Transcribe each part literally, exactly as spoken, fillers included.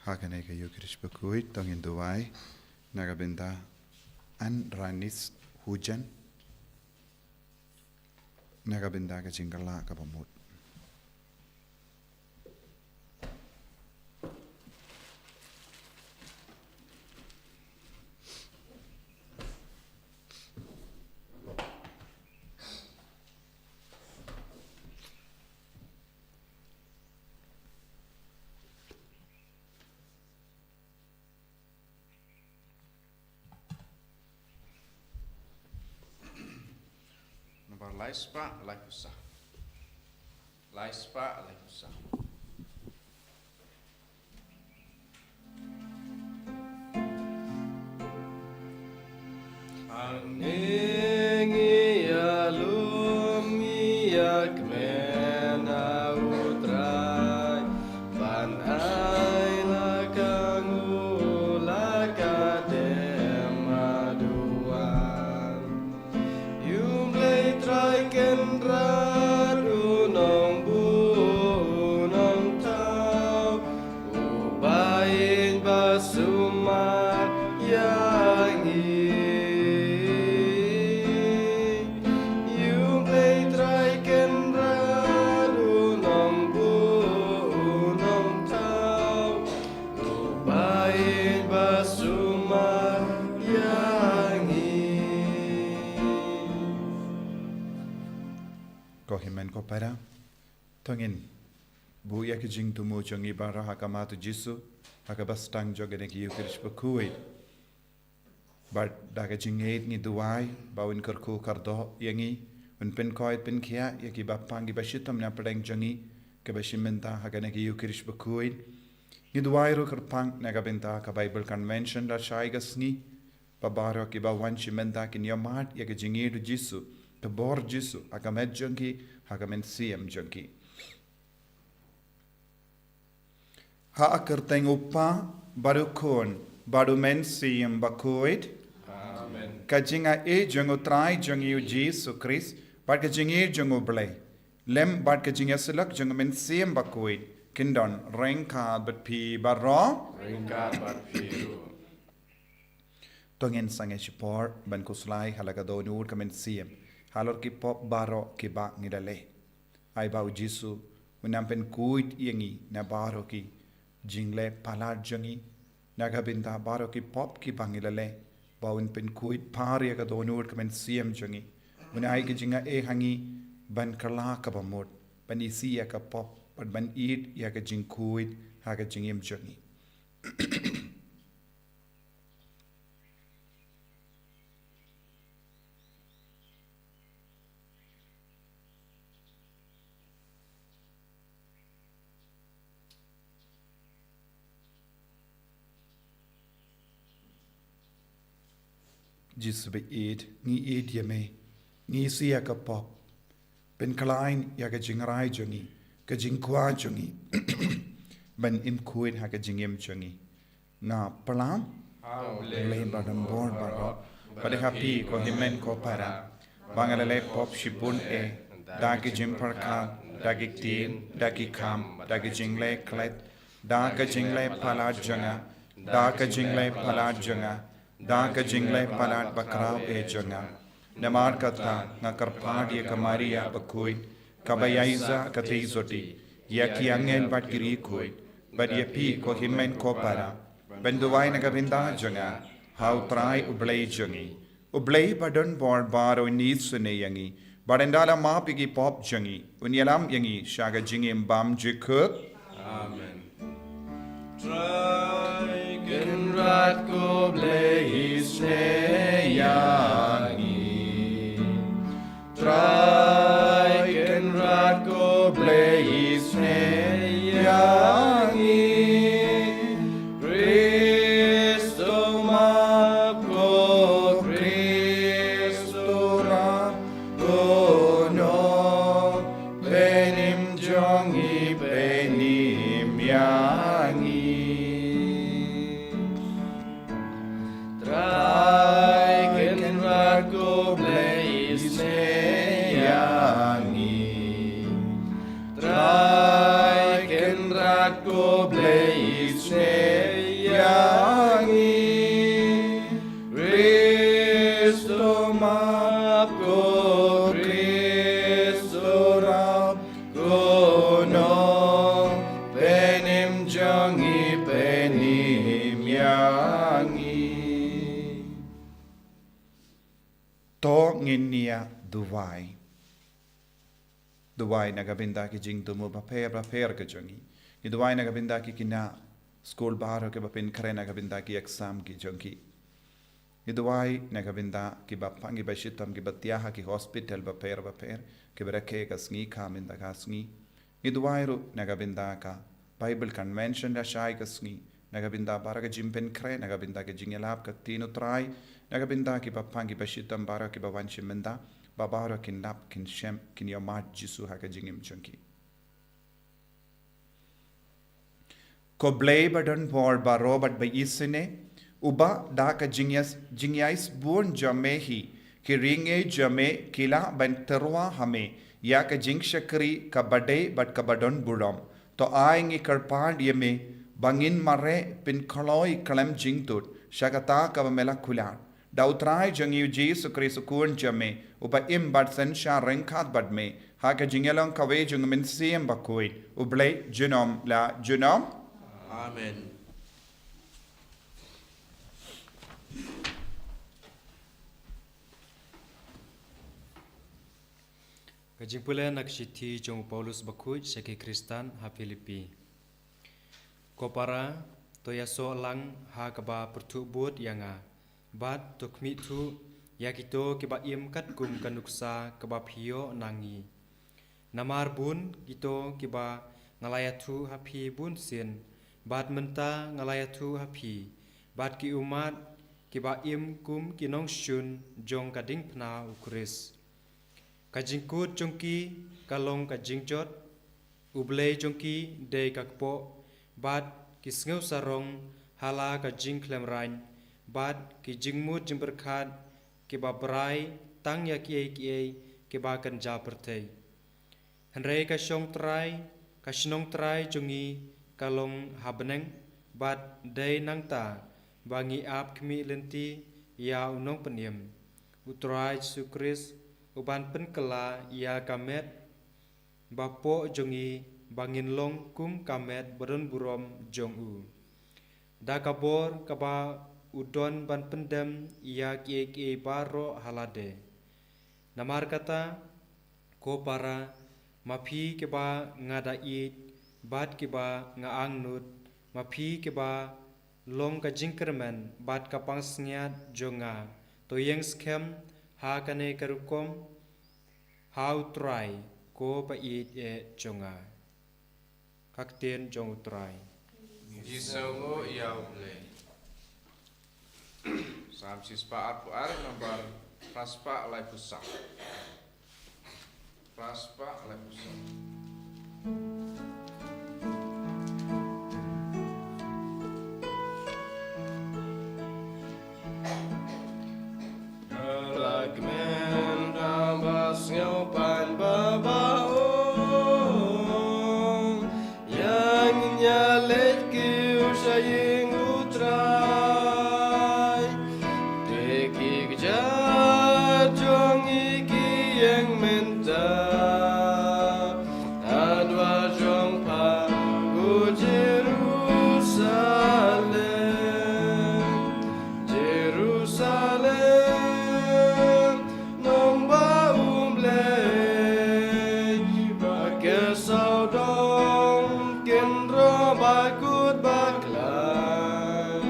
Ha kane ka Eucharist bakhuid to ngin duwai na ka bynta Ann Ranis Hujan, na ka bynta ka jingkylla kaba mut. Nambar lai spah lai phew saw. Lai spah lai phew saw. Hangne ngi ïalum ngi ïakmen ha U Trai, ban ai la ka nguh la ka dem haduh wan. U Blei Trai Kynrad, U Nongbuh U Nongthaw, Uba ïeit ba sumar ïa ngi. U Blei Trai Kynrad, U Nongbuh U Nongthaw, Uba ïeit ba sumar ïa ngi. Ko hynmen ko para, to ngin buh ïa ki jingthmu jong ngi baroh ha khmat U Jisu ha kaba sdang jong kane ka Eucharist bakhuid. Bad da ka jingngeit ngi duwai ba Un kyrkhu kyrdoh ïa ngi, Un pynkhuid pynkhiah ïa kiba pang kiba shitom na pdeng jong ngi, kiba shim bynta ha kane ka Eucharist bakhuid. Ngi duwai ruh kyrpang na ka bynta ka Bible Convention lashai ka sngi, ba baroh kiba wan shim bynta kin ïohmad ïa ka jingïeit U Jisu, ka bor Jisu ha ka met jong ki, ha ka mynsiem jong ki. Ha ka kyrteng U Kpa bad U Khun bad U Mynsiem Bakhuid. Amen. Ka jingaiei jong U Trai jong ngi U Jisu Khrist bad ka jingïeit jong U Blei, lem bad ka jingïasyllok jong U Mynsiem Bakhuid, kin don ryngkat bad phi baroh. Ryngkat bad phi ruh. To ngin sangeh shipor ban khuslai ha la ka dohnud ka mynsiem halor ki pop baroh kiba ngi la leh. Ai ba U Jisu Un nang pynkhuid ïa ngi na baroh ki jingleh palat jong ngi, na ka bynta baroh ki pop kiba ngi la leh, ba Un pynkhuid phar ïa ka dohnud ka mynsiem jong ngi. Un ai ka jingaiei ha ngi ban kylla kaba mut, ban isih ïa ka pop bad ban ïeit ïa ka jingkhuid ha ka jingim jong ngi. Jisu ba ïeit, ngi ïeit ïa me, ngi isih ïa ka pop. Pynkhlaiñ ïa ka jingrai jong ngi, ka jingkwah jong ngi, ban im khuid ha ka jingim jong ngi. Nga plam ha U Blei badonbor baroh, bad ha phi ko hynmen ko para, ba nga la leh pop shibun eh, da ki jingpyrkhat, da ki ktien, da ki kam, da ki jingleh klet, da ka jingleh palat jong nga, da ka jingleh palat jong nga, da ka jingleh palat bakhraw eh jong nga. Namar kata nga kyrpad ïa ka Maria bakhuid, kaba ïaisah ka theisotti, ïa ki angel bad ki riewkhuid, bad ïa phi ko hynmen ko para, ban duwai na ka bynta jong nga ha U Trai U Blei jong ngi. U Blei badonbor baroh un isynei ïa ngi, bad un da la map ïa ki pop jong ngi, un ïalam ïa ngi sha ka jingim bymjukut. Amen. Trai Kynrad ko Blei isynei ïa ngi. Trai Kynrad ko Blei isynei ïa ngi. Khrist u map, ko Khrist u rah, ko Nongpynim jong ngi, pynim ïa ngi. Trai Kynrad ko Blei isynei ïa ngi. Trai Kynrad ko Blei isynei Duwai. Duwai na ka bynta ki jingthmu bapher bapher ka jong ngi. Ngi duwai na ka bynta ki khynnah skul baroh kiba pynkhreh na ka bynta ki exam ki jong ki. Ngi duwai na ka bynta kiba pang kiba shitom kiba thiah ha ki hospital bapher bapher, kiba rakhe ka sngi ka mynta ka sngi. Ngi duwai ruh na ka bynta ka Bible Convention da shai ka sngi, na ka bynta baroh ka jingpynkhreh, na ka bynta ka jingïalap ka ktien U Trai, na ka bynta kiba pang kiba shitom baroh kiba wan shim bynta, ba baroh kin lap, kin shem, kin ïohmad Jisu ha ka jingim jong ki. Ko Blei ba don bor baroh bad ba isynei, uba da ka jingïas-, jingïaisbun jong me hi ki riewngeit jong me ki lah ban tyrwa ha me ïa ka jingshakri kaba dei bad kaba don burom, to ai ngi kyrpad ïa me ba ngin mareh pynkloi khlem jingtut sha kata kaba me la kular. Da U Trai jong ngi U Jisu Khrist U Khun jong me, uba im bad synshar ryngkat bad me ha ka jingïalong kawei jong U Mynsiem Bakhuid, U Blei junom la junom. Amen. Ka jingpule na ka shithi jong u Paulus Bakhuid sha ki Khristan ha Philippi. Ko para, to ïasoh lang ha kaba pyrthuh bud ïa nga, bad to khmih thuh ïa kito kiba im katkum ka nuksa kaba phi ïoh na ngi. Namar bun kito kiba nga la ïathuh ha phi bun sien, bad mynta nga la ïathuh ha phi, bad ki ummat kiba im kum ki nongshun jong ka diengphna U Khrist. Ka jingkut jong ki ka long ka jingjot, U Blei jong ki dei ka kpoh, bad ki sngewsarong ha la ka jingkhlem raiñ, bad ki jingmut jingpyrkhat kiba brai tang ïa kiei kiei kiba kynja pyrthei. Hynrei ka shong trai, ka shnong trai jong ngi ka long ha bneng, bad dei nangta ba ngi ap khmih lynti ïa U Nongpynim, U Trai Jisu Khrist, uban pynkylla ïa ka met bapoh jong ngi ba ngin long kum ka met badonburom jong u, da ka bor kaba u don ban pyndem ïa kiei kiei baroh ha lade. Namar kata, ko para, ma phi kiba nga da ïeit bad kiba nga angnud, ma phi kiba long ka jingkyrmen bad ka pansngiat jong nga, to ïeng skhem ha kane ka rukom ha U Trai, ko ba ïeit eh jong nga. Ka ktien jong U Trai. Ngi sngewnguh ïa U Blei. Salm shispah arphew ar, nambar phraspah laiphew saw. Phraspah laiphew saw. Ka la kmen da ba sngewpang ba ba ong, ïa ngin ïa leit kiew sha ïing U Trai. Te ki kjat jong ngi ki ïeng mynta ha dwar jong pha, ko Jerusalem, Jerusalem, nong ba U Blei ba kyrshaw dong, kynroh ba kut ba khlaiñ.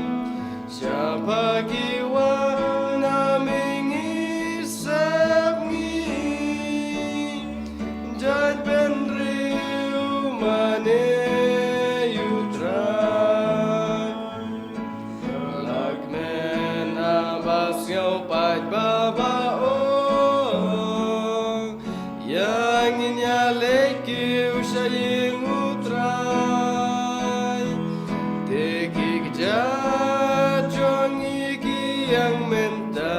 Sha pha ki wan na mihngi sep ngi, jait bynriew mane U Trai. Ka la kmen da ba sngewpang ba ba ong, ïa ngin ïa leit kiew sha ïing U Trai. Te ki kjat jong ngi ki ïeng mynta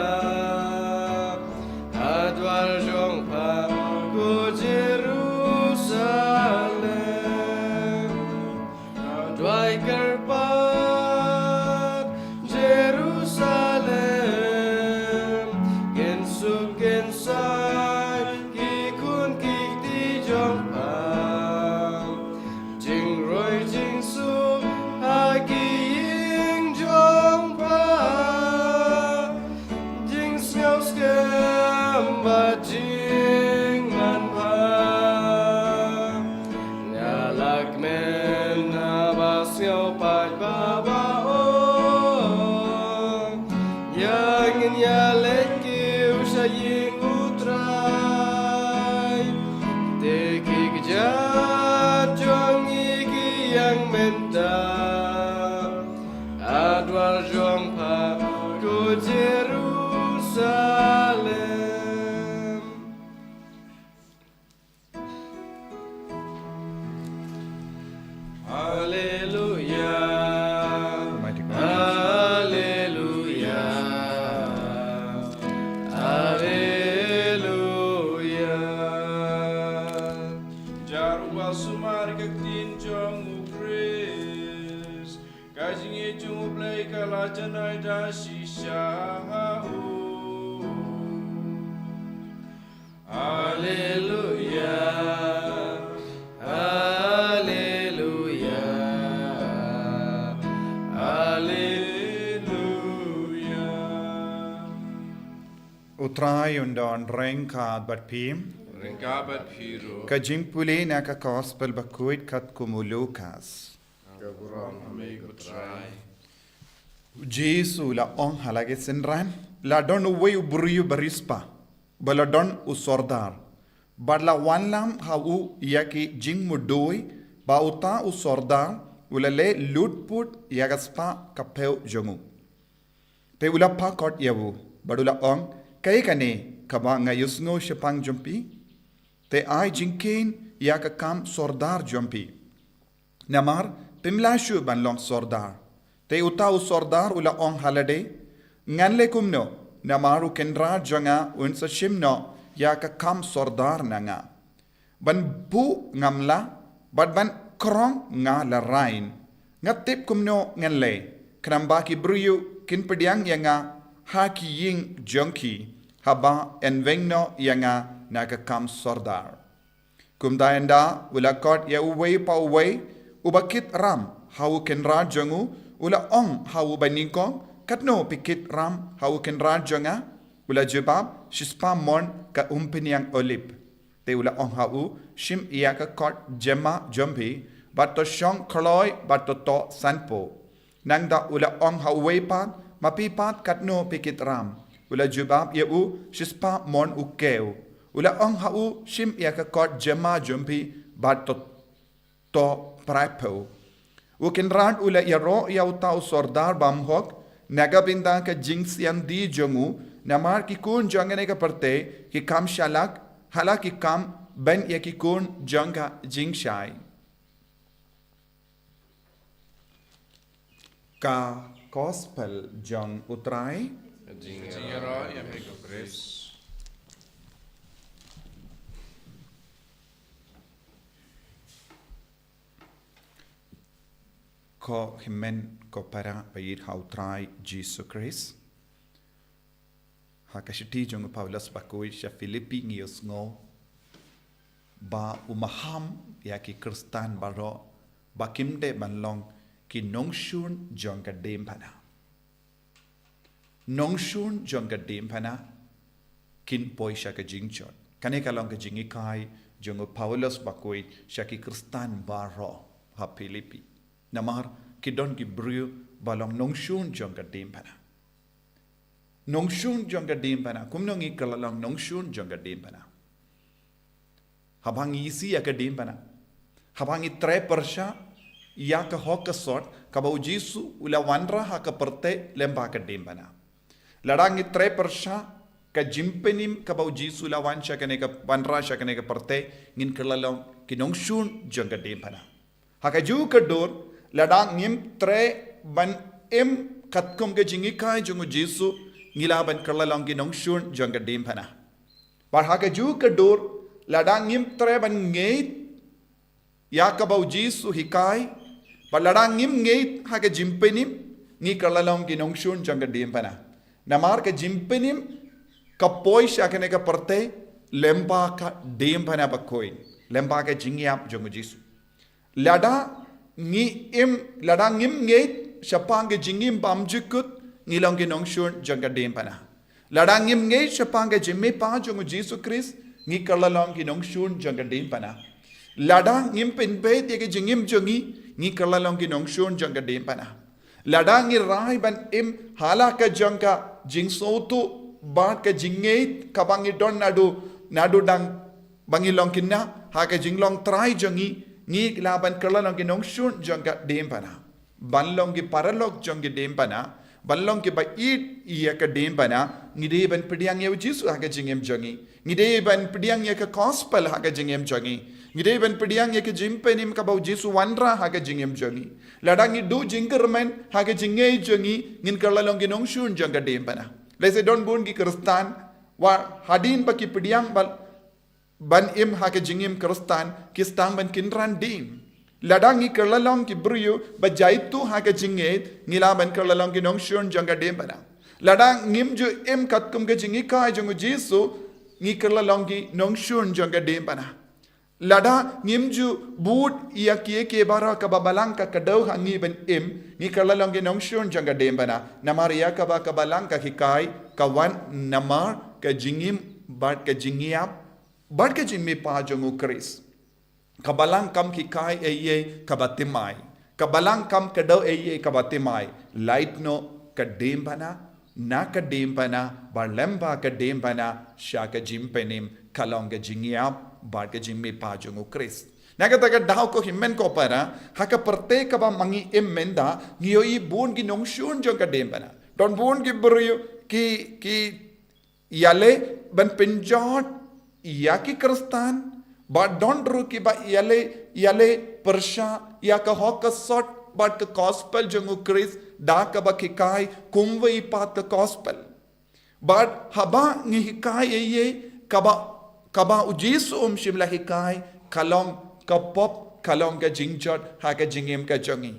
ha dwar jong pha, ko Jerusalem. Duwai kyrpad Jerusalem, kynsuk kynsan ki khun ki kti jong pha. Hallelujah. Almighty God. Hallelujah. Hallelujah. Jar u ba sumar ka ktien jong u Khrist. Ka jingïeit jong u Blei ka la janai da shisha ha u. Hallelujah. Hallelujah. Hallelujah. U Trai un don ryngkat bad phi. Ryngkat bad phi ruh. Ka jingpule na ka Gospel bakhuid katkum u Lukas. Ka burom ha me ko Trai. U Jisu u la ong ha la ki synran, la don uwei u briew bariewspah, ba la don u sordar, bad la wanlam ha u ïa ki jingmudui, ba uta u sordar u la leh lutput ïa ka spah ka phew jong u. Te u la phah kot ïa u, bad u la ong, kaei kane kaba nga ïohsngew shaphang jong phi? Te ai jingkheiñ ïa ka kam sordar jong phi. Namar phim lah shuh ban long sordar. Te uta u sordar u la ong ha lade, ngan leh kumno, namar u kynrad jong nga un sa shim noh ïa ka kam sordar na nga. Ban buh ngam lah, bad ban krong nga la rain. Nga tip kumno ngan leh, khnang ba ki briew kin pdiang ïa nga ha ki ïing jong ki, haba yn weng noh ïa nga na ka kam sordar. Kumta ynda u la kot ïa uwei pa uwei, uba kit ram ha u kynrad jong u, u la ong ha uba nyngkong, katno phi kit ram ha u kynrad jong nga? U la jubab, shispah mon ka umphniang olib. Te u la ong ha u, shim ïa ka kot jemma jong phi, bad to shong kloi bad to toh sanphew. Nangta u la ong ha uwei pat, ma phi pat katno phi kit ram? U la jubab ïa u, shispah mon u kew. U la ong ha u, shim ïa ka kot jemma jong phi, bad to toh phraiphew. U kynrad u la ïaroh ïa uta u sordar bymhok, na ka bynta ka jingsian die jong u, namar ki khun jong kane ka pyrthei ki kham shalak ha la ki kam ban ïa ki khun jong ka jingshai. Ka Gospel jong u Trai. Jingïaroh ïa me ko Khrist. Ko hynmen ko para ba ïeit ha u Trai Jisu Khrist. Ha ka shithi jong u Paulus bakhuid sha Philippi ngi ïohsngew ba u maham ïa ki Khristan baroh ba kim dei ban long ki nongshun jong ka diengphna. Nongshun jong ka diengphna kin poi sha ka jingjot. Kane ka long ka jinghikai jong u Paulus bakhuid sha ki Khristan baroh ha Philippi. Namar ki don ki briew ba long nongshun jong ka diengphna. Nongshun jong ka diengphna, kumno ngi kylla long nongshun jong ka diengphna? Haba ngi isih ïa ka diengphna, haba ngi trei pyrshah ïa ka hok ka sot kaba u Jisu u la wanrah ha ka pyrthei lyngba ka diengphna. Lada ngi trei pyrshah ka jingpynim kaba u Jisu u la wan sha kane ka, wanrah sha kane ka pyrthei, ngin kylla long ki nongshun jong ka diengphna. Ha kajuh ka dur, lada ngim trei ban im katkum ka jinghikai jong u Jisu, ngi lah ban kylla long ki nongshun jong ka diengphna. Bad ha kajuh ka dur, lada ngim trei ban ngeit ïa kaba u Jisu u hikai, bad lada ngim ngeit ha ka jingpynim, ngi kylla long ki nongshun jong ka diengphna. Namar ka jingpynim ka poi sha kane ka pyrthei lyngba ka diengphna bakhuid, lyngba ka jingïap jong u Jisu. Lada ngi im, lada ngim ngeit shaphang ka jingim bymjukut, ngi long ki nongshun jong ka diengphna. Lada ngim ngeit shaphang ka jingmihpat jong u Jisu Khrist, ngi kylla long ki nongshun jong ka diengphna. Lada ngim pynbeit ïa ka jingim jong ngi, ngi kylla long ki nongshun jong ka diengphna. Lada ngi rai ban im ha la ka jong ka jingsngewthuh bad ka jingngeit kaba ngi don naduh, naduh dang ba ngi long khynnah, ha ka jinglong trai jong ngi, ngi lah ban kylla long ki nongshun jong ka diengphna. Ban long ki paralok jong ka diengphna, ban long kiba ïeit ïa ka diengphna, ngi dei ban pdiang ïa u Jisu ha ka jingim jong ngi. Ngi dei ban pdiang ïa ka gospel ha ka jingim jong ngi. Ngi dei ban pdiang ïa ka jingpynim kaba u Jisu wanrah ha ka jingim jong ngi. Lada ngi duh jingkyrmen ha ka jingngeit jong ngi, ngin kylla long ki nongshun jong ka diengphna. Lehse don bun ki Khristan, wat hadien ba ki pdiang ba ban im ha ka jingim Khristan, ki sdang ban kynran dieng. Lada ngi kylla long ki briew ba jaituh ha ka jingngeit, ngi lah ban kylla long ki nongshun jong ka diengphna. Lada ngim ju im katkum ka jinghikai jong u Jisu, ngi kylla long ki nongshun jong ka diengphna. Lada ngim ju bud ïa kiei kiei baroh kaba Balang ka kdew ha ngi ban im, ngi kylla long ki nongshun jong ka diengphna. Namar ïa kaba ka Balang ka hikai, ka wan namar ka jingim bad ka jingïap bad ka jingmihpat jong u Khrist. Ka Balang kam hikai ei ei kaba thymmai. Ka Balang kam kdew ei ei kaba thymmai. Lait noh ka diengphna, na ka diengphna, bad lyngba ka diengphna, sha ka jingpynim, ka long ka jingïap bad ka jingmihpat jong u Khrist. Na kata ka daw ko hynmen ko para, ha ka pyrthei kaba ma ngi im mynta, ngi ïohi bun ki nongshun jong ka diengphna. Don bun ki briew ki, ki ïaleh ban pynjot ïa ki Khristan, bad don ruh kiba ïaleh, ïaleh pyrshah ïa ka hok ka sot bad ka gospel jong u Khrist, da kaba hikai kumwei pat ka gospel. Bad haba ngi hikai ei ei kaba, kaba u Jisu um shym la hikai, ka long ka pop, ka long ka jingjot ha ka jingim ka jong ngi.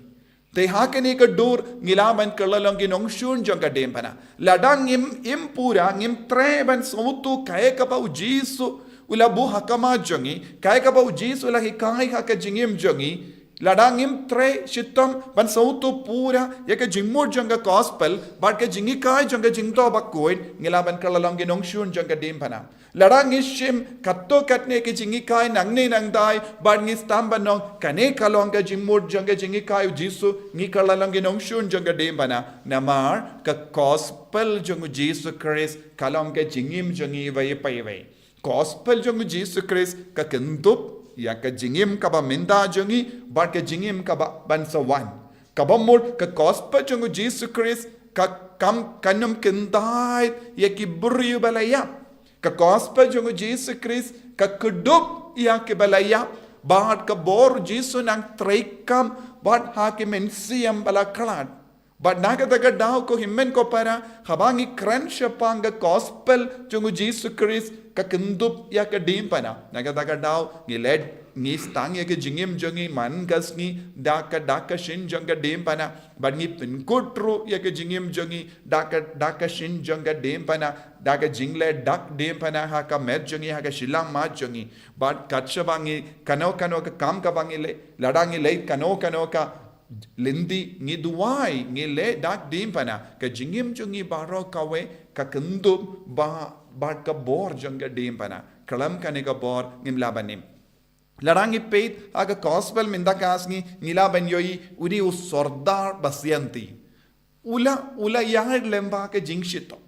Te ha kane ka dur ngi lah ban kylla long ki nongshun jong ka diengphna. Lada ngim im pura, ngim treh ban sngewthuh kaei kaba u Jisu u la buh ha khmat jong ngi, kaei kaba u Jisu u la hikai ha ka jingim jong ngi. Lada ngim treh shitom ban sngewthuh pura ïa ka jingmut jong ka gospel bad ka jinghikai jong ka Jingthoh Bakhuid, ngi lah ban kylla long ki nongshun jong ka diengphna. Lada ngi shim katto katne ki jinghikai nangne nangtai, bad ngi sdang ban ong kane ka long ka jingmut jong ka jinghikai u Jisu, ngi kylla long ki nongshun jong ka diengphna. Namar ka gospel jong u Jisu Khrist ka long ka jingim jong ngi iwei pa iwei. Gospel jong u Jisu Khrist ka kyndup ïa ka jingim kaba mynta jong ngi bad ka jingim kaba ban sa wan. Kaba mut ka gospel jong u Jisu Khrist ka kam, kam kyntait ïa ki briew ba la ïap. Ka gospel jong u Jisu Khrist ka kdup ïa kiba la ïap, bad ka bor u Jisu nang treikam bad ha ki mynsiem ba la khlad. Bad na kata ka daw ko hynmen ko para, haba ngi kren shaphang ka gospel jong u Jisu Khrist ka kyndup ïa ka diengphna. Na kata ka daw ngi leh, ngi sdang ïa ka jingim jong ngi man ka sngi da ka, da ka shin jong ka diengphna. Bad ngi pynkut ruh ïa ka jingim jong ngi da ka, da ka shin jong ka diengphna, da ka jingleh dak diengphna ha ka met jong ngi, ha ka shilliang mat jong ngi. Bad kat shaba ngi kano kano ka kam kaba ngi leh, lada ngi leh kano kano ka lynti, ngi duwai, ngi leh dak diengphna, ka jingim jong ngi baroh kawei ka kyndup ba, bad ka bor jong ka diengphna. Khlem kane ka bor ngim lah ban im. Lada ngi peit ha ka gospel mynta ka sngi, ngi lah ban ïohi uni u sordar ba sianti. U la, u la ïaid lyngba ka jingshitom.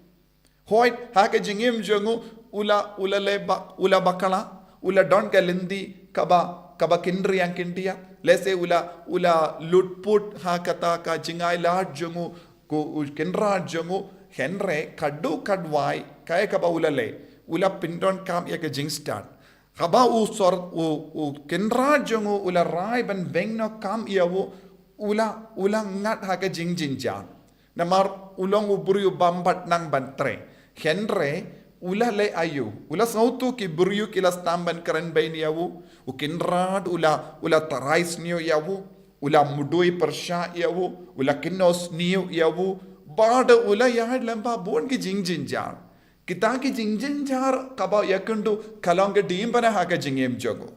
Hooid, ha ka jingim jong u, u la, u la leh ba, u la bakla, u la don ka lynti kaba, kaba kynriang kyndiat. Lehse u la, u la lut put ha kata ka jingai lad jong u, ko u kynrad jong u, hynrei ka dei ka duwai, kaei kaba u la leh. U la pyndonkam ïa ka jingstad. Haba u sor, u, u kynrad jong u, u la rai ban weng noh kam ïa u, u la, u la ngat ha ka jingjynjar. Namar u long u briew bym pat nang ban treh. Hynrei u la leh aïu, u la sngewthuh ki briew ki la sdang ban kren beiñ ïa u, u kynrad u la, u la tharai sniew ïa u, u la mudui pyrshah ïa u, u la kynnoh sniew ïa u, bad u la ïaid lyngba bun ki jingjynjar. Kita ki jingjynjar kaba ïakynduh ka long ka diengphna ha ka jingim jong u.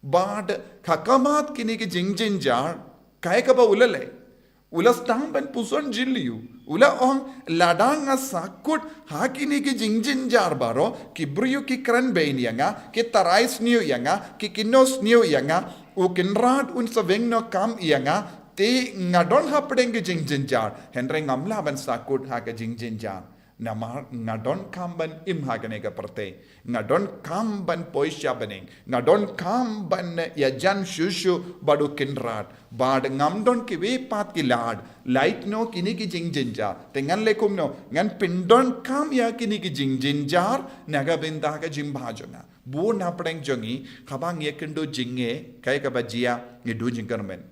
Bad ha khmat kine ki jingjynjar, kaei kaba u la leh. U la sdang ban pynsan jylliew. U la ong lada nga sahkut ha kine ki jingjynjar baroh, ki briew ki kren beiñ ïa nga, ki tharai sniew ïa nga, ki kynnoh sniew ïa nga, u kynrad un sa weng noh kam ïa nga, te nga don hapdeng ki jingjynjar, hynrei ngam lah ban sahkut ha ka jingjynjar. Namar nga donkam ban im ha kane ka pyrthei. Nga donkam ban poi sha bneng. Nga donkam ban ïajan shuh shuh bad u Kynrad. Bad ngam don kiwei pat ki lad. Lait no kine ki jingjynjar. Te ngan leh kumno, ngan pyndonkam ïa kine ki jingjynjar na ka bynta ka jingbha jong nga. Bun na pdeng jong ngi, haba ngi ïakynduh jingeh, kaei kaba jia, ngi duh jingkyrmen.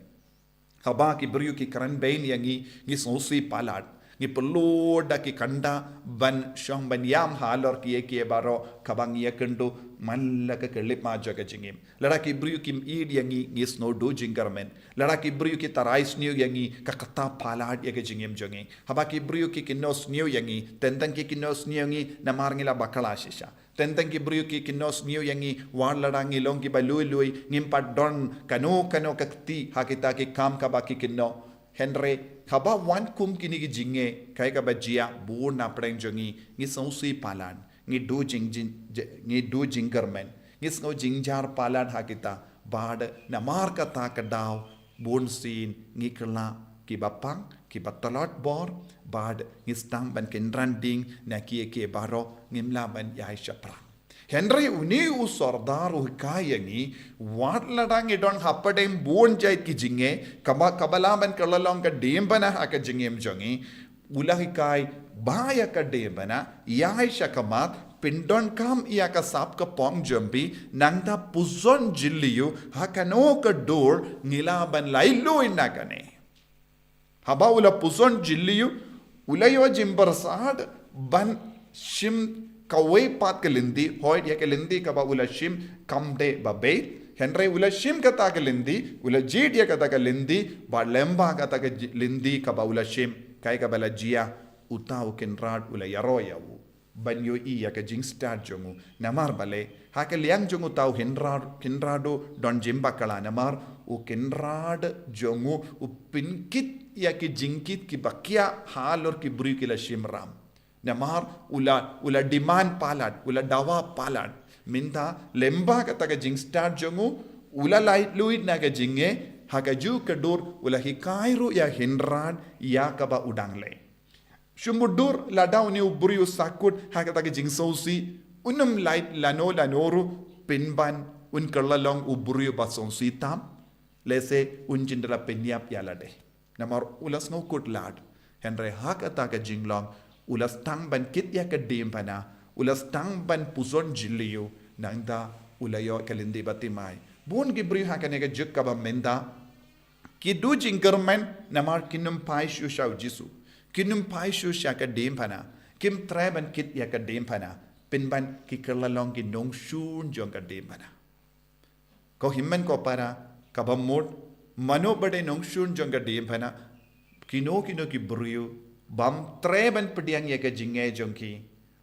Haba ki briew ki kren bein ïa ngi, ngi sngewsih palat. Ngi pynlut da ki kynda ban shong ban ïam halor kiei kiei baroh kaba ngi ïakynduh man la ka khyllipmat jong ka jingim. Lada ki briew kim ïeit ïa ngi, ngi sngew duh jingkyrmen. Lada ki briew ki tharai sniew ïa ngi, ka kata palat ïa ka jingim jong ngi. Haba ki briew ki kynnoh sniew ïa ngi, teng teng ki kynnoh sniew ïa ngi, namar ngi la bakla shisha. Teng teng ki briew ki kynnoh sniew ïa ngi, wat lada ngi long kiba lui lui, ngim pat don kano kano ka kti ha kita ki kam kaba ki kynnoh. Hynrei, haba wan kum kine ki jingeh, kaei kaba jia, bun na pdeng jong ngi, ngi sngewsih palat, ngi duh jing, jing, je-, ngi duh jingkyrmen, ngi sngew jynjar palat ha kita, bad namar kata ka daw, bun sien ngi kylla kiba pang, kiba tlot bor, bad ngi sdang ban kynran ding na kiei kiei baroh, ngim lah ban ïaid shaphrang. Hynrei une u sordar u hikai ïa ngi, wat lada ngi don hapdeng bun jait ki jingeh, kaba, kaba lah ban kylla long ka diengphna ha ka jingim jong ngi, u la hikai ba ïa ka diengphna, ïaid shakhmat, pyndonkam ïa ka sap ka pong jong phi, nangta puson jylliew, ha kano ka dur, ngi lah ban laitluid na kane. Haba u la puson jylliew, u la ïoh jingpyrsad, ban shim kawei pat ka lynti, hooid ïa ka lynti kaba u la shim kam dei ba beit, hynrei u la shim kata ka lynti, u la jied ïa kata ka lynti, bad lyngba kata ka ji-, lynti kaba u la shim, kaei kaba la jia, uta u Kynrad u la ïaroh ïa u. Ban ïohi ïa ka jingstad jong u. Namar balei, ha ka liang jong uta u Kynrad, Kynrad u don jingbakla namar, u Kynrad jong u, u pynkit ïa ki jingkit kiba khiah halor ki briew ki la shim ram. Namar, u la, u la demand palat, u la dawa palat. Mynta, lyngba kata ka jingstad jong u, u la laitluid na ka jingeh, ha kajuh ka dur, u la hikai ruh ïa u Kynrad, ïa kaba u dang leh. Shu mutdur lada une u briew u sahkut ha kata ka jingsngewsih, un ym lait lano lano ruh pynban un kylla long u briew ba sngewsih tam, lehse un jin da la pynïap ïa lade. Namar u la sngewkut lad, hynrei ha kata ka jinglong, u la sdang ban kit ïa ka diengphna, u la sdang ban puson jylliew, nangta u la ïoh ka lynti bathymmai. Bun ki briew ha kane ka juk kaba mynta, ki duh jingkyrmen namar kim phai shuh sha u Jisu. Kim phai shuh sha ka diengphna. Kim treh ban kit ïa ka diengphna. Pynban ki kylla long ki nongshun jong ka diengphna. Ko hynmen ko para, kaba mut, mano ba dei nongshun jong ka diengphna, kino kino ki briew, bym treh ban pdiang ïa ka jingeh jong ki,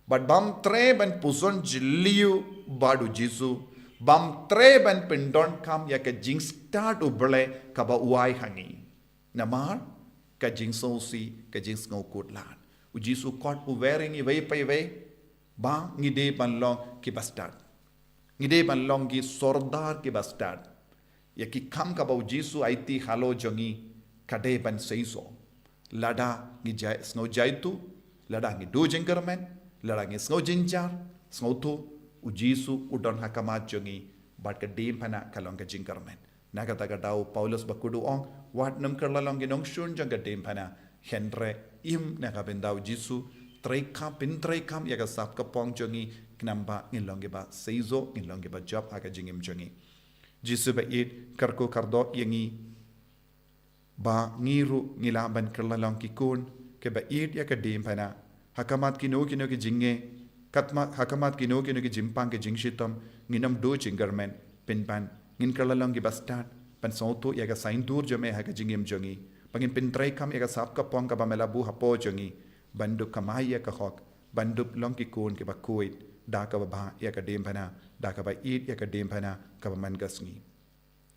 bad bym treh ban puson jylliew bad u Jisu, bym treh ban pyndonkam ïa ka jingstad U Blei kaba u ai ha ngi. Namar, ka jingsngewsih, ka jingsngewkut lad. U Jisu kot u wer ïa ngi iwei pa iwei, ba ngi dei ban long kiba stad. Ngi dei ban long ki sordar kiba stad. Ïa ki kam kaba u Jisu aiti halor jong ngi ka dei ban seisoh. Lada ngi jai, sngew jaituh, lada ngi duh jingkyrmen, lada ngi sngew jynjar, sngewthuh, u Jisu u don ha khmat jong ngi, bad ka diengphna ka long ka jingkyrmen. Na kata ka daw u Paulus bakhuid u ong, wat nym kylla long ki nongshun jong ka diengphna, hynrei im na ka bynta u Jisu, treikam, pyntreikam ïa ka sap ka pong jong ngi, khnang ba ngin long kiba seisoh, ngin long kiba jop ha ka jingim jong ngi. Jisu ba ïeit, kyrkhu kyrdoh ïa ngi, ba ngi ruh ngi lah ban kylla long ki khun kiba ïeit ïa ka diengphna. Ha khmat kino kino ki jingeh, katma, ha khmat kino kino ki jingpang ki jingshitom, ngin ym duh jingkyrmen, pynban ngin kylla long kiba stad, ban sngewthuh ïa ka saiñdur jong me ha ka jingim jong ngi, ba ngin pyntreikam ïa ka sap ka pong kaba me la buh hapoh jong ngi, ban dup kamai ïa ka hok, ban dup long ki khun kiba khuid, da kaba bha ïa ka diengphna, da kaba ïeit ïa ka diengphna, kaba man ka sngi.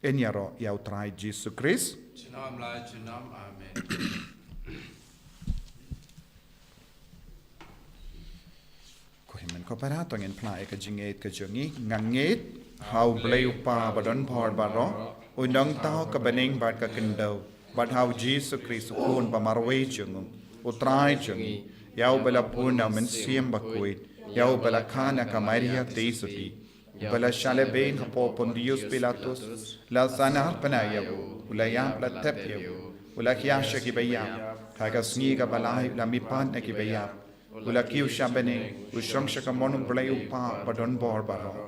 Yn ïaroh ïa u Trai Jisu Khrist. Junom la junom, amen. Ko hynmen ko para, to ngin phla ïa ka jingngeit ka jong ngi. Nga ngeit ha U Blei u Kpa badonbor baroh, u nongthaw ka bneng bad ka khyndew, bad ha u Jisu Khrist u Khun ba marwei jong u, u Trai jong ngi. Ïa uba la bun na u Mynsiem Bakhuid, ïa uba la kha na ka Maria Theisotti, uba la shah lehbeiñ hapoh Pontius Pilatus, la sahnarphna ïa u, u la ïap, la thep ïa u, u la khia sha kiba ïap, ha ka sngi kaba lai u la mihpat na kiba ïap, u la kiew sha bneng, u shong sha kamon U Blei U Kpa badonbor baroh.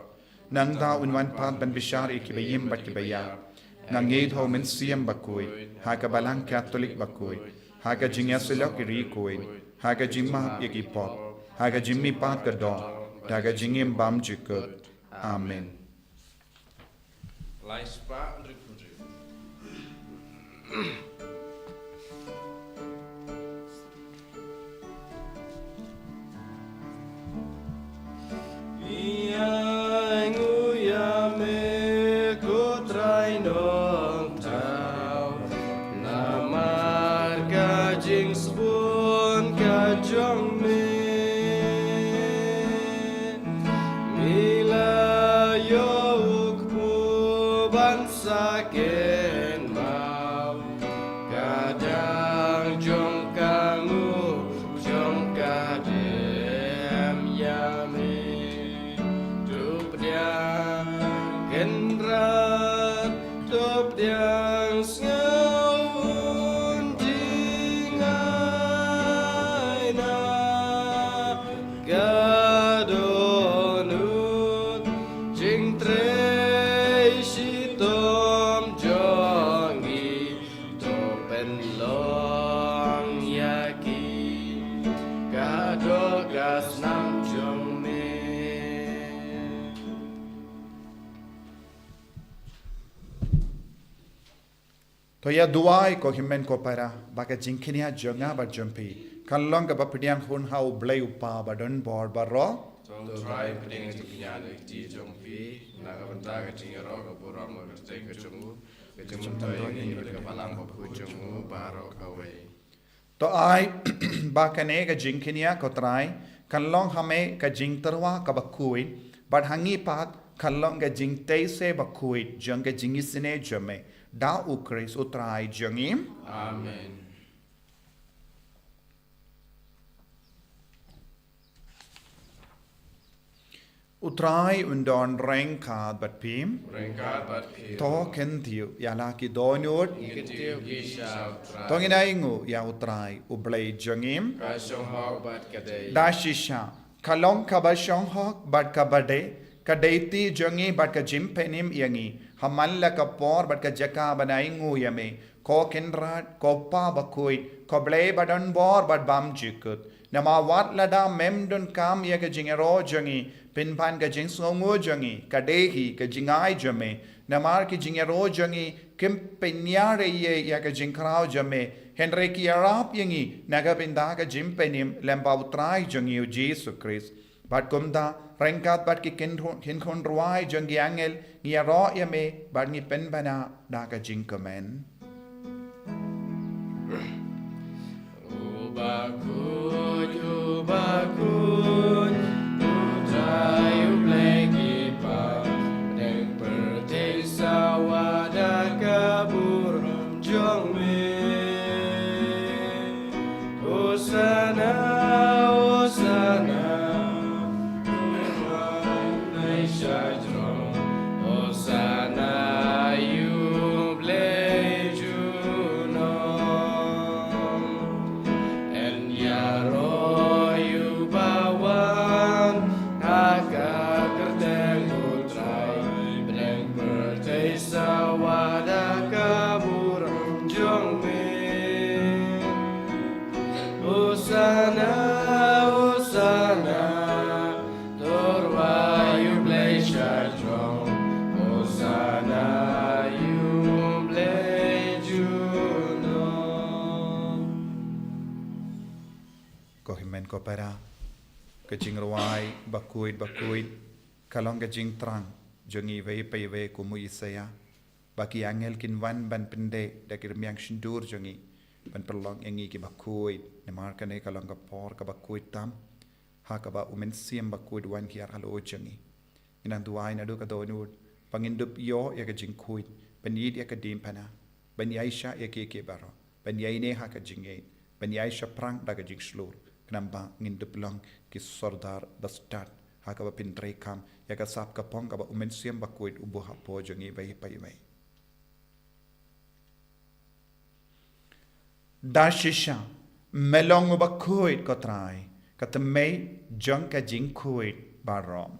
Nangta un wan pat ban bishar ïa kiba im bad kiba ïap. Nga ngeit ha u Mynsiem Bakhuid, ha ka Balang Katholik bakhuid, ha ka jingïasyllok ïa ki riewkhuid, ha ka jingmap ïa ki pop, ha ka jingmihpat ka doh, da ka jingim bymjukut. Amen. Lai spah hynriew phew hynriew. Ïa ngu ïa me ko Trai Nongthaw, namar ka jingsbun ka jong me. Me la ïoh u kpu ban sa kynmaw, ka dang jong ka nguh jong ka dem ïa me. To pdiang Kynrad, to pdiang sngew un jingaina, ka dohnud jingtrei shitom jong ngi, to pynlong ïa ki ka doh ka snam jong me. To ïa duwai ko hynmen ko para, ba ka jingkñia jong nga bad jong phi kan long kaba pdiang hun ha U Blei U Kpa badonbor baroh. To Trai pdiang ka jingkñia na ka kti jong phi, na ka bynta ka jingïaroh ka burom ka kyrteng ka jong u, ka jingmyntoi ïa ngi bad ka Balang Bakhuid jong u baroh kawei. To ai ba kane ka jingkñia ko Trai kan long ha me ka jingtyrwa kaba khuid, bad ha ngi pat kan long ka jingtei se bakhuid jong ka jingisynei jong me, da U Khrist U Trai jong ngi. Amen. U Trai un don ryngkat bad phi. Ryngkat bad phi. To kyntiew ïa la ki dohnud. Ngi kyntiew ki sha U Trai. To ngin ainguh ïa U Trai U Blei jong ngi. Ka shong hok bad ka dei. Da shisha, ka long kaba shong hok bad kaba dei, ka dei ti jong ngi bad ka jingpynim ïa ngi, ha man la ka por bad ka jaka ban ainguh ïa me, ko Kynrad, ko Pa Bakhuid, ko Blei badonbor bad bymjukut. Namar wat lada mem donkam ïa ka jingïaroh jong ngi, pynban ka jingsngewnguh jong ngi ka dei hi ka jingai jong me. Namar ki jingïaroh jong ngi kim pynïar ei ei ïa ka jingkhraw jong me, hynrei ki ïarap ïa ngi na ka bynta ka jingpynim lem bad U Trai jong ngi U Jisu Khrist. Bad kumta, ryngkat bad ki kynhun, kynhun rwai jong ki angel, ngi ïaroh ïa me bad ngi pynbna da ka jingkmen. U bakhuid, u bakhuid, U Trai U Blei ki kpa, pdeng pyrthei sawa da ka burom jong me. Hosanna, Hosanna, U Trai U Blei sha jrong. Hosanna ïa U Blei junom. Yn ïaroh ïa uba wan ha ka kyrteng U Trai, pdeng pyrthei sawa da ka burom jong me. Hosanna, Hosanna, to rwai ïa U Blei sha jrong. Hosanna ïa U Blei junom. Ko hynmen ko para, ka jingrwai bakhuid bakhuid ka long ka jingthrang jong ngi iwei pa iwei kum u Isaïah. Ba ki angel kin wan ban pyndei da ki rmiang shyntur jong ngi, ban pynlong ïa ngi kiba khuid, namar kane ka long ka por kaba khuid tam, ha kaba U Mynsiem Bakhuid wan hiar halor jong ngi. Ngi nang duwai naduh ka dohnud ba ngin dup ïoh ïa ka jingkhuid, ban ïeit ïa ka diengphna, ban ïaishah ïa kiei kiei baroh, ban ïaineh ha ka jingngeit, ban ïaishah pyrshah da ka jingshlur. Ka Namar ba ngin dup long ki sordar ba stad ha kaba pyntreikam ïa ka sap ka pong kaba U Mynsiem Bakhuid u buh hapoh jong ngi iwei pa iwei. Da shisha, me long uba khuid, ko Trai, ka tmei jong ka jingkhuid baroh.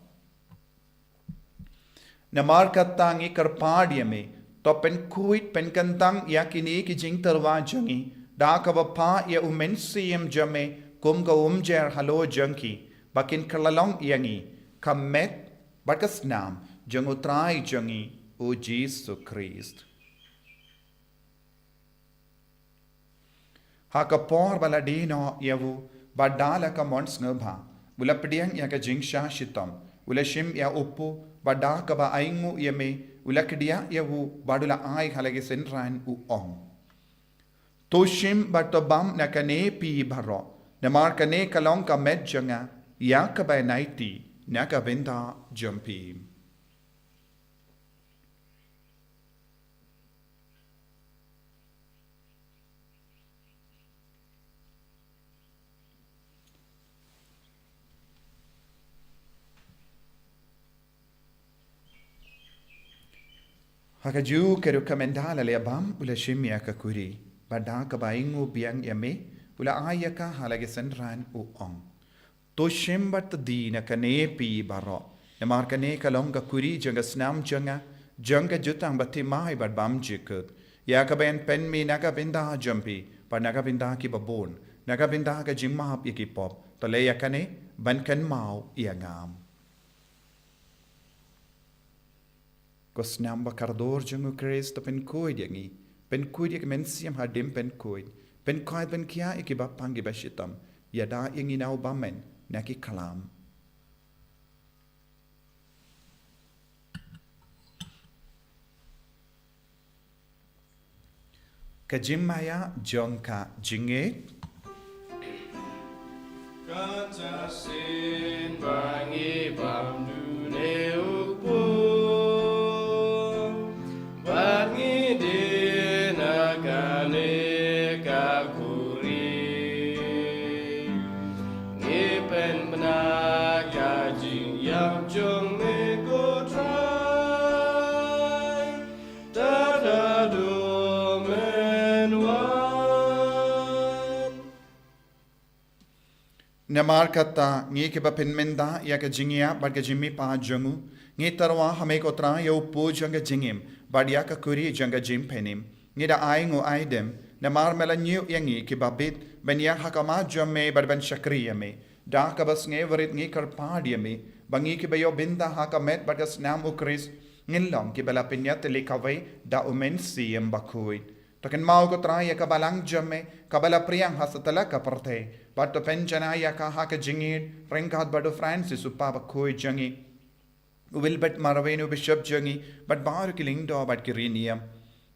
Namar kata ngi kyrpad ïa me, to pynkhuid pynkyntang ïa kine ki jingtyrwa jong ngi da kaba phah ïa U Mynsiem jong me kum ka umjer halor jong ki, ba kin kylla long ïa ngi ka met bad ka snam jong U Trai jong ngi U Jisu Khrist. Ha ka por ba la die noh ïa u, bad da la ka mon sngewbha, u la pdiang ïa ka jingshah shitom, u la shim ïa u pu, bad da kaba ainguh ïa me, u la kdiah ïa u, bad u la ai ha la ki synran, u ong: To shim bad to bam na kane phi baroh, namar kane ka long ka met jong nga ïa kaba ïaiti na ka bynta jong phi. Ha kajuh ka rukom, ynda la leh bam, u la shim ïa ka kuri, bad da kaba ainguh biang ïa me, u la ai ïa ka ha la ki synran, u ong: To shim bad to die na kane phi baroh, namar kane ka long ka kuri jong ka snam jong nga, jong ka jutang bathymmai bad bymjukut, ïa kaba yn pynmih na ka bynta jong phi bad na ka bynta kiba bun, na ka bynta ka jingmap ïa ki pop. To leh ïa kane ban kynmaw ïa nga. Ko snam ba kordor jong U Khrist, to pynkhuid ïa ngi, pynkhuid ïa ki mynsiem haduh ban pynkhuid, pynkhuid pynkhiah ïa kiba pang kiba shitom, ïada ïa ngi na u bymman na ki khlam. Ka jingmaïa jong ka jingngeit. Kata shisien ba ngi bam dune u pu, bad ngi die na kane ka kuri, ngi pynbna ka jingïap jong me, ko Trai, tad haduh men wan. Namar kata, ngi kiba pynmynta ïa ka jingïap bad ka jingmihpat jong u, ngi tyrwa ha me, ko Trai, ïa u pu jong ka jingim bad ïa ka kuri jong ka jingpynim. Ngi da ainguh aidem namar me la ñiew ïa ngi kiba bit ban ïaid ha khmat jong me bad ban shakri ïa me. Da kaba sngewrit ngi kyrpad ïa me ba ngi kiba ïoh bynta ha ka met bad ka snam U Khrist, ngin long kiba la pynïatylli kawei da U Mynsiem Bakhuid. To kynmaw, ko Trai, ïa ka balang jong me kaba la phriang ha satlak ka pyrthei, bad to pynjanai ïa ka ha ka jingïeit ryngkat bad u Francis, u Pape bakhuid jong ngi, u Wilbert Marwein, u Bishop jong ngi, bad baroh ki lyngdoh bad ki riewniam.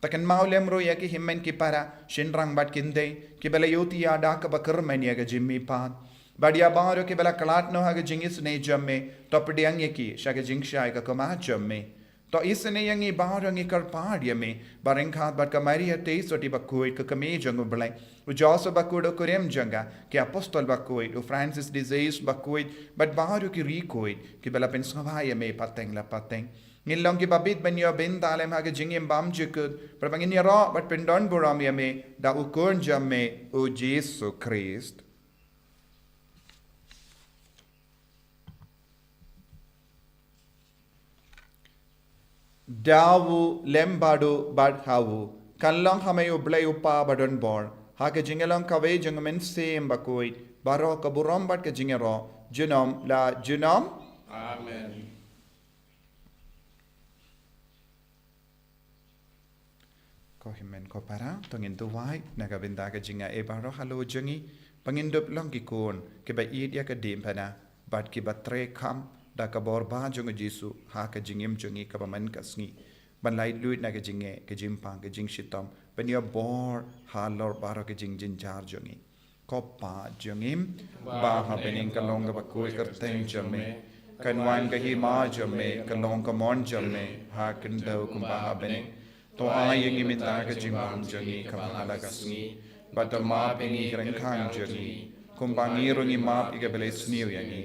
To kynmaw lem ruh ïa ki hynmen ki para, shynrang bad kynthei, kiba la ïohi ïa da kaba kyrmen ïa ka jingmihpat, bad ïa baroh kiba la khlad noh ha ka jingisynei jong me, to pdiang ïa ki sha ka jingshai ka khmat jong me. To isynei ïa ngi baroh, ngi kyrpad ïa me, ba ryngkat bad ka Maria Theisotti bakhuid, ka Kmie jong U Blei, u Joseph bakhuid, u kurim jong ka, ki apostol bakhuid, u Francis de Sales bakhuid, bad baroh ki riewkhuid kiba la pynsngewbha ïa me pateng la pateng, ngin long kiba bit ban ïoh bynta lem ha ka jingim bymjukut, bad ba ngin ïaroh bad pyndonburom ïa me da u Khun jong me, u Jisu Khrist. Da u, lem bad u, bad ha u, kan long ha me U Blei U Kpa badonbor, ha ka jingïalong kawei jong U Mynsiem Bakhuid, baroh ka burom bad ka jingïaroh junom la junom. Amen. Ko hynmen ko para, to ngin duwai na ka bynta ka jingaiei baroh halor jong ngi, ba ngin dup long ki khun kiba ïeit ïa ka diengphna bad kiba treikam da ka bor ba jong U Jisu ha ka jingim jong ngi kaba man ka sngi, ban laitluid na ka jingeh, ka jingpang, ka jingshitom, ban ïoh bor halor baroh ka jingjynjar jong ngi. Ko Pa jong ngi ba ha bneng, ka long kaba khuid ka kyrteng jong me, kan wan ka hima jong me, kan long ka mon jong me ha khyndew kumba ha bneng. To ai ïa ngi mynta ka jingbam jong ngi kaba ha la ka sngi, bad to map ïa ngi ki ryngkang jong ngi, kumba ngi ruh ngi map ïa kiba la sniew ïa ngi.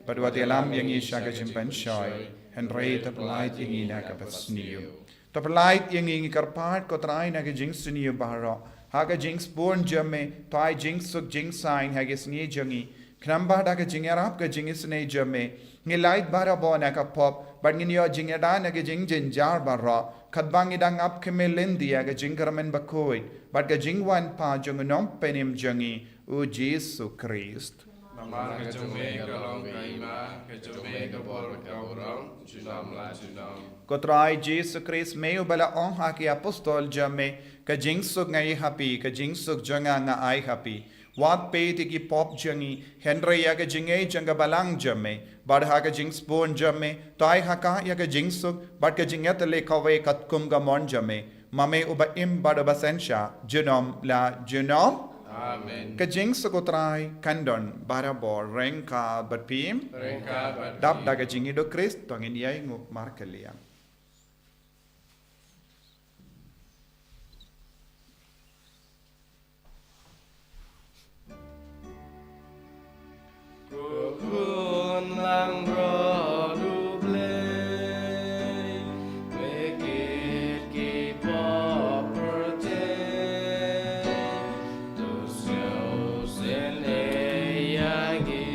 Bad wat ïalam ïa ngi sha ka jingpynshoi, hynrei to pyllait ïa ngi na kaba sniew. To pyllait ïa ngi, ngi kyrpad ko Trai na ka jingsniew baroh, ha ka jingsbun jong me, to ai jingsuk jingsaiñ ha ka sngi jong ngi. Khnang ba da ka jingïarap ka jingisynei jong me, ngi lait barabor na ka pop, bad ngin ïoh jingïada na ka jingjynjar baroh, katba ngi dang ap khmih lynti ïa ka jingkyrmen bakhuid bad ka jingwan pat jong u Nongpynim jong ngi, u Jisu Khrist. Namar ka jong me ka long ka hima, ka jong me ka bor ka burom, junom la junom. Ko Trai Jisu Khrist, me uba la ong ha ki apostol jong me, ka jingsuk nga ai ha phi, ka jingsuk jong nga nga ai ha phi. Wat peit ïa ki pop jong ngi, hynrei ïa ka jingngeit jong ka balang jong me. Bad ha ka jingsbun jong me, to ai ha ka ïa ka jingsuk bad ka jingïatylli kawei katkum ka mon jong me. Ma me uba im bad uba synshar, junom la junom. Amen. Ka jingsuk u Trai kan don barabor ryngkat bad phi. Ryngkat bad phi. Dap da ka jingïeit u Khrist, to ngin ïainguh markylliang. Ko Khun langbrot U Blei, me kit ki pop pyrthei, to sngewsynei ïa ngi.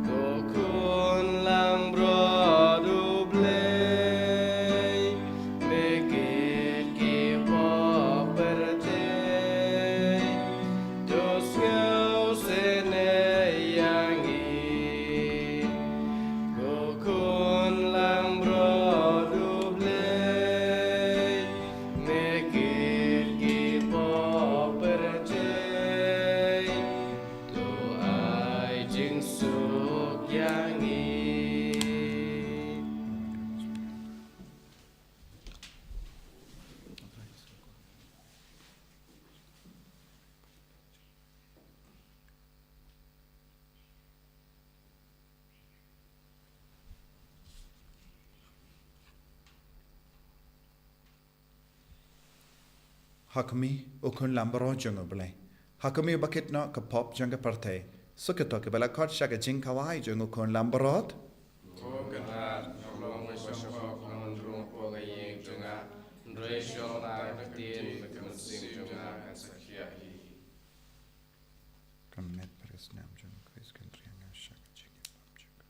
Ko Khun langbrot U Blei, me kit ki pop pyrthei, to sngewsynei ïa ngi. Ko Khun langbrot U Blei, me kit ki pop pyrthei, to ai jingsuk ïa ngi. Ha khmih, u Khun langbrot jong U Blei. Ha khmih ba kit noh ka pop jong ka pyrthei. Suk ïa to kiba la khot sha ka jingkhawai jong u Khun langbrot. Ko Kynrad, nga long uba shemphang, nga ym rung hapoh ka ïing jong nga, hynrei shu ong tang ka ktien, bad ka mynsiem jong nga kan sa khih ïa hi. Ka met bad ka snam jong U Khrist kan riang nga sha ka jingïapom jong ka.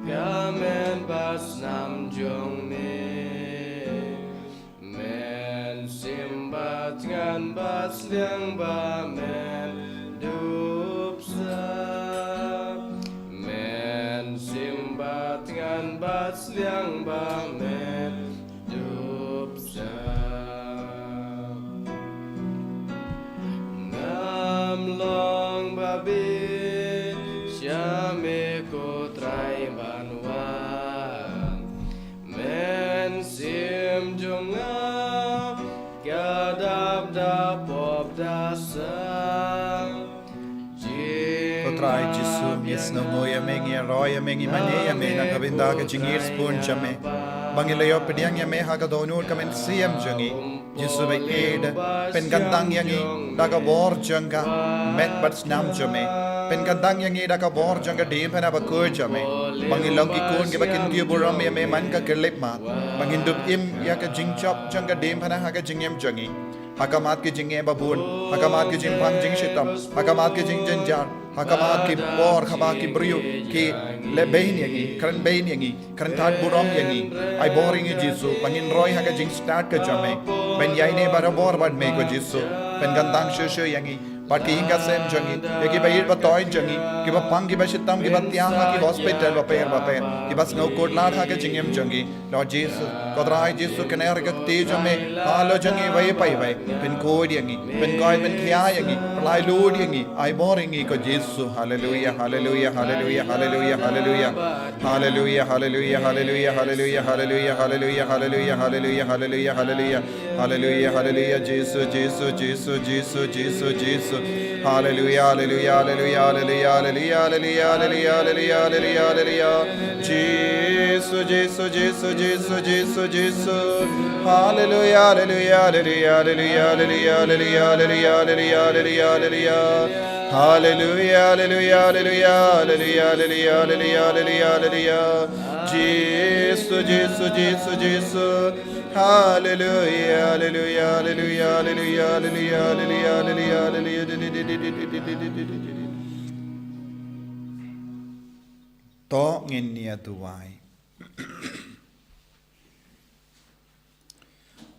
Ka men bad snam jong me, men sim bad thngan bad sliang ba men dup sa. Men sim bad thngan bad sliang ba men dup sa. Ngam long ba bit sha me ko Trai ban wan. Men sim jong nga ka dap da pop da sa. Ko Trai Jisu, ngi sngewnguh ïa me, ngi ïaroh ïa me, ngi mane ïa me na ka bynta ka jingïeit sbun jong me. Ba ngi la ïoh pdiang ïa me ha ka dohnud ka mynsiem jong ngi. Jisu ba ïeit, pynkyntang ïa ngi da ka bor jong ka met bad snam jong me. Pynkyntang ïa ngi da ka bor jong ka diengphna bakhuid jong me. Ba ngin long ki khun kiba kyntiew burom ïa me man ka khyllipmat. Ba ngin dup im ïa ka jingjop jong ka diengphna ha ka jingim jong ngi. Ha khmat ki jingeh ba bun, ha khmat ki jingpang jingshitom, ha khmat ki jingjynjar, ha khmat ki por kaba ki briew ki leh beiñ ïa ngi, kren beiñ ïa ngi, kren tad burom ïa ngi. Ai bor ïa ngi Jisu, ba ngin roi ha ka jingstad ka jong me. Ban ïaineh barabor bad me ko Jisu. Pynkyntang shuh shuh ïa ngi bad ki ïing ki sem jong ngi, ïa kiba ïeit ba thoh jong ngi, kiba pang kiba shitom kiba thiah ha ki hospital bapher bapher, kiba sngew kut lad ha ka jingim jong ngi. Lord Jisu, ko Trai Jisu, kane ka kti jong me halor jong ngi iwei pa iwei. Pynkhuid ïa ngi, pynkhuid pynkhiah ïa ngi, pynlait lut ïa ngi, ai bor ïa ngi ko Jisu. Haleluia, haleluia, haleluia, haleluia, haleluia. Haleluia, haleluia, haleluia, haleluia, haleluia, haleluia, haleluia, haleluia, haleluia, haleluia. Haleluia, haleluia, Jisu, Jisu, Jisu, Jisu, Jisu, Jisu. Haleluia, haleluia, haleluia, haleluia, haleluia, haleluia, haleluia, haleluia, haleluia. Jisu, Jisu, Jisu, Jisu, Jisu, Jisu. Haleluia, haleluia, haleluia, haleluia, haleluia, haleluia, haleluia, haleluia, haleluia, haleluia. Haleluia, haleluia, haleluia, haleluia, haleluia, haleluia, haleluia. Jisu, Jisu, Jisu, Jisu. Haleluia, haleluia, haleluia, haleluia, haleluia, haleluia, haleluia. To ngin ïa duwai.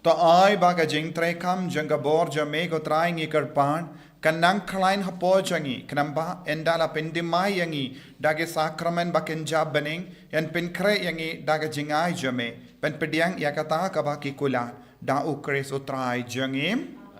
To ai ba ka jingtrei kam jong ka bor jong me ko Trai ngi kyrpad, kan nang khlaiñ hapoh jong ngi, khnang ba ynda la pyndem ïa ngi da ki sakramen ba kynja bneng, yn pynkhreh ïa ngi da ka jingai jong me, ban pdiang ïa kata kaba ki kular, da U Khrist U Trai jong ngi.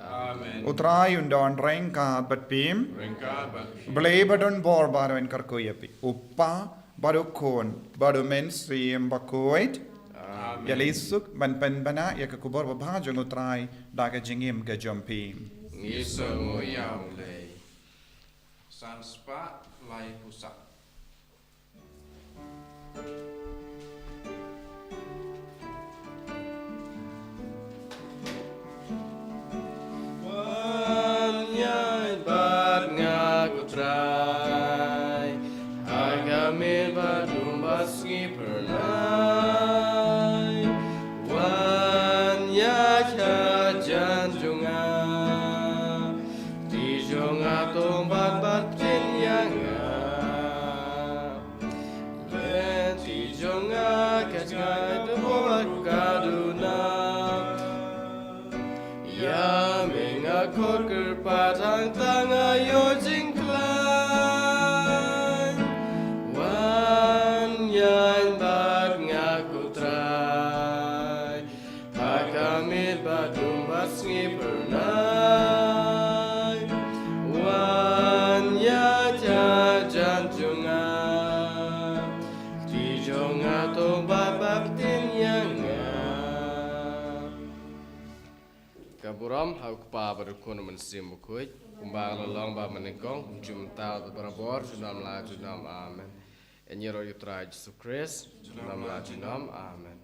Amen. U Trai un don ryngkat bad phi. Ryngkat bad phi. Blei ba don bor baroh un kyrkhu ïa phi. U Kpa, bad U Khun, bad U Mynsiem Bakhuid. Amen. Ïa lei suk ban pynbna ïa ka khubor babha jong U Trai da ka jingim ka jong phi. Ngi sngewnguh ïa U Blei. San spah laiphew saw. Wan ïaid bad nga ko Trai, ha ka miet ba dum ba sngi phyrnai. Wan ïaid hajan jong nga, kti jong nga to bat bad ktien ïa nga. Lynti jong nga ka jngai te bor ka duna. Ïa me nga khot kyrpad hangta nga ïoh jingkhlaiñ. Wan ïaid bad nga ko Trai, ha ka miet ba dum ba sngi phyrnai. Wan ïaid hajan jong nga, kti jong nga to bat bad ktien ïa nga. Ka burom ha U Kpa bad U Khun bad U Mynsiem Bakhuid, kumba ka la long bad mynnyngkong, mynta bad barabor, junom la junom. Amen. Ïa ngi ruh ïa U Trai Jisu Khrist, junom la junom. Amen.